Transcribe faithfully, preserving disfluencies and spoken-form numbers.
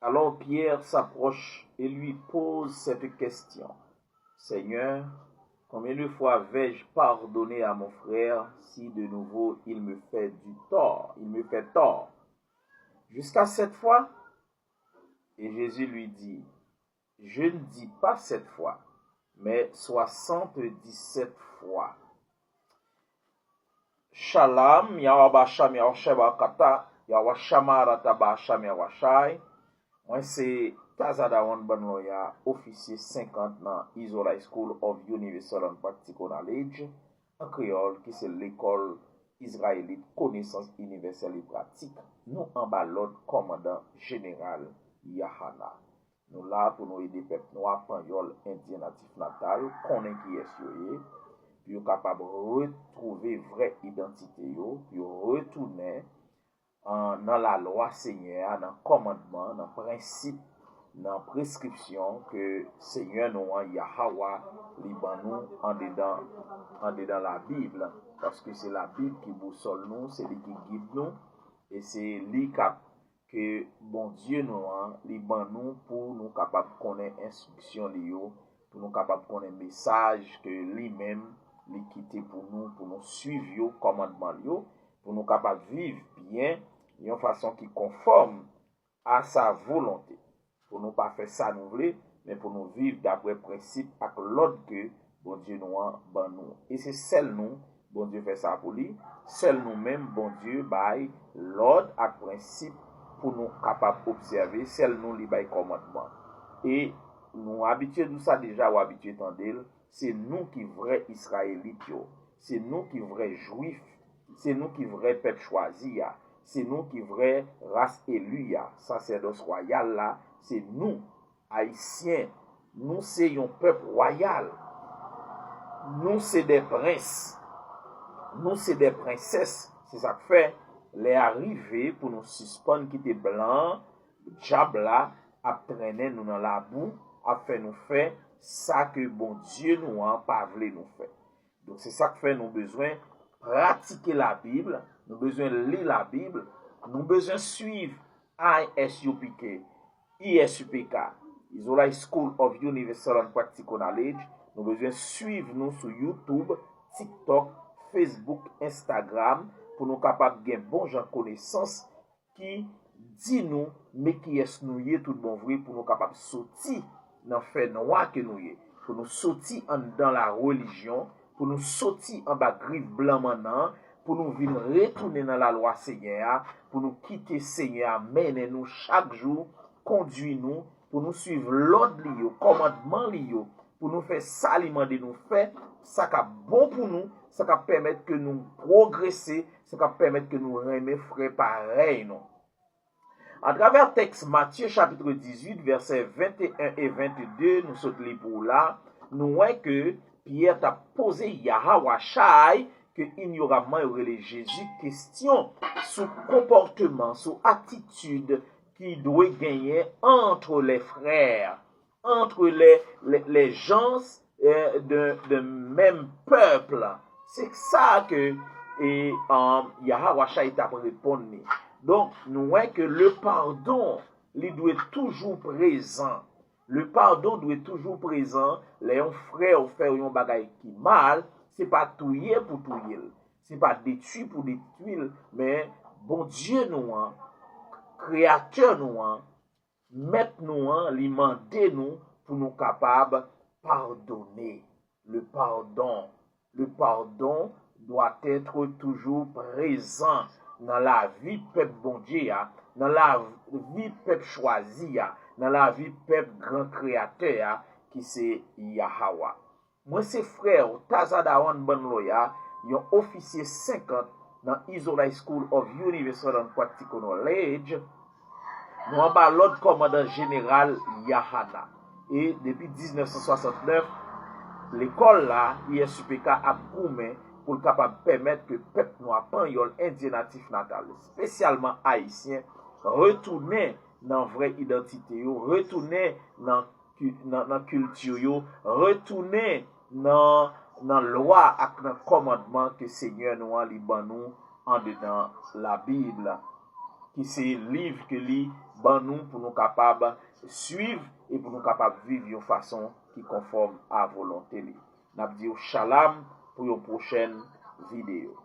Alors Pierre s'approche et lui pose cette question. Seigneur, combien de fois vais-je pardonner à mon frère si de nouveau il me fait du tort, il me fait tort? Jusqu'à sept fois? Et Jésus lui dit, je ne dis pas sept fois, mais soixante-dix-sept fois. Shalom, Yahweh Shem Yahushua Barakata, Yahweh Shama Rataba Shem Yahushai. Mwen se Tazadawan Banloya, ofisye senkant nan Izola School of Universal and Practical Knowledge, an kreyòl, ki se lekòl Izrayelit konesans inivèsèl e pratik. Nou anba lòd kòmandan jeneral Yahana. Nou la pou nou ede pèp nwa, panyòl, endyen natif natal, konnen kiyès yo ye, pou yo kapab retwouve vrè idantite yo, pou yo retounen an, nan lalwa Senyè a, nan kòmandman, nan prensip, nan preskripsyon ke Senyè nou an, Yahawa, li ban nou andedan, andedan Labib, paske se Labib ki bousòl nou, se li ki gid nou, e se li k ap ke Bondye nou an, li ban nou pou nou kapab konnen enstriksyon li yo, pou nou kapab konnen mesaj ke li menm li kite pou nou, pou nou swiv yo, kòmandman l yo, pou nou kapab viv byen, yon fason ki konfòm a sa volonte. Pou nou pa fè sa nou vle, men pou nou viv daprè prensip ak lòd ke Bondye nou an ban nou. E se sèl nou, Bondye fè sa pou li, sèl nou menm, Bondye bay lòd ak prensip pou nou kapab obsève, sèl nou li bay kòmandman. E nou abitye di sa deja, ou abitye tande l, se nou ki vrè Izrayelit yo, se nou ki vrè Jwif, se nou ki vrè pèp chwazi a, se nou ki vrè ras eli a, sasèdòs wayal la, se nou, Ayisyen, nou se yon pèp wayal. Nou se de prens. Nou se de prensès. Se sa k fè, lè a rive pou nou sispann kite blan an, dyab la, ap trennen nou nan labou, ap fè nou fè sa ke Bondye nou an pa vle nou fè. Donk, se sa k fè nou bezwen pratike Labib, nou bezwen li Labib, nou bezwen swiv I S U P K, I S U P K, Israelite School of Universal and Practical Knowledge. Nou bezwen swiv nou sou YouTube, TikTok, Facebook, Instagram, pou nou kapab gen bon jan konesans ki di nou men kiyès nou ye tout bon vre, pou nou kapab soti nan fè nwa ke nou ye, pou nou soti anndan la relijyon, pou nou soti anba grif blan mannan an, pou nou vin retounen nan lalwa Senyè a, pou nou kite Senyè a mennen nou chak jou, kondui nou, pou nou swiv lòd li yo, kòmandman li yo, pou nou fè sa li mande nou fè, sa k ap bon pou nou, sa k ap pèmèt ke nou pwogrese, sa k ap pèmèt ke nou renmen frè parèy nou. Atravè tèks Matye chapit dizuit, vèsè venteyen e vennde, nou sot li pou w la, nou wè ke Pyè t ap poze Yahawashai, ke inyorabman yo rele Jezi, kesyon sou konpòteman, sou atitid ki dwe genyen entre les frères, entre les, les, les gens euh, d'un d'un même peuple. Se sa ke e, um, Yahawashai t ap reponn li. Donk, nou wè ke le pardon, li dwe toujou prezan. Le pardon dwe toujou prezan lè yon frè ou fè yon bagay ki mal, se pa touye pou touye l, se pa detwi pou detwi l, men Bondye nou an, Kreyatè nou an, Mèt nou an, li mande nou pou nou kapab padone. Le pardon. Le pardon doit être toujours prezan nan lavi pèp Bondye a, nan lavi pèp chwazi a, nan lavi pèp gran Kreyatè a, ki se Yahawa. Mwen se frè w, Tazadawan Banloya, yon ofisye senkant nan Israelite School of Universal and Practical Knowledge. Nou anba lòd kòmandan jeneral Yahana. E depi diznèf san swasantnèf, lekòl la, I S U P K, ap goumen pou l kapab pèmèt ke pèp nwa, panyòl, endyen natif natal, espesyalman ayisyen, retounen nan vrè idantite yo, retounen nan ki, nan, nan kilti yo, retounen nan, nan lwa ak nan kòmandman ke Senyè nou an li ban nou andedan Labib la. ki se liv ke li ban nou pou nou kapab swiv e pou nou kapab viv yon fason ki konfòm a volonte li. N ap di w shalom pou yon pwochèn videyo.